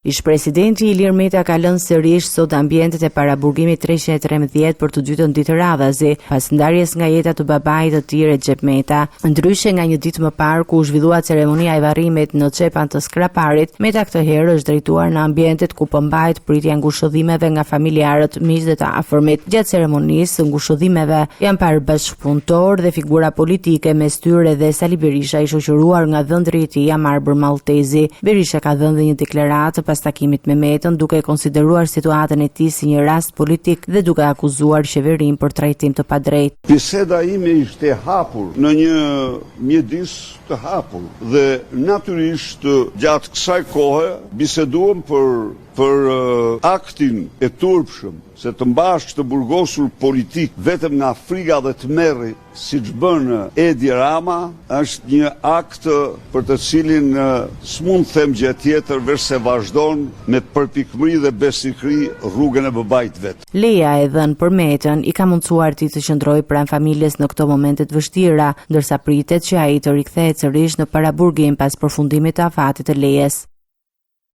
Ish-presidenti Ilir Meta ka lënë sërish sot ambientet e paraburgimit 313 për të dytën ditë radhazi, pas ndarjes nga jeta të babait të tij Rexhep Meta. Ndryshe nga një ditë më parë ku u zhvillua ceremonia e varrimit në Çepan të Skraparit, Meta këtë herë është drejtuar në ambientet ku po mbahet pritja e ngushëllimeve nga familjarët, miqtë dhe të afërmit. Gjatë ceremonisë së ngushëllimeve janë parë bashkëpunëtorë dhe figura politike mes tyre dhe Sali Berisha i shoqëruar nga dhëndri i tij Jamarbër Malltezi. Berisha ka dhënë dhe një deklaratë pas takimit me Metën, duke e konsideruar situatën e tij si një rast politik dhe duke akuzuar qeverinë për trajtim të padrejtë. Biseda ime ishte e hapur në një mjedis të hapur dhe natyrisht gjatë kësaj kohe biseduam për për aktin e turpshëm se të mbash të burgosur politik vetëm nga frika dhe tmerri Siç bën Edi Rama, është një akt për të cilin s'mund të them gjë tjetër veçse vazhdon me përpikmëri dhe besnikëri rrugën e babait të vet. Leja e dhënë për Metën i ka mundësuar atij të qëndrojë pranë familjes në këto momente të vështira, ndërsa pritet që ai të rikthehet sërish në paraburgim pas përfundimit të afatit të lejes.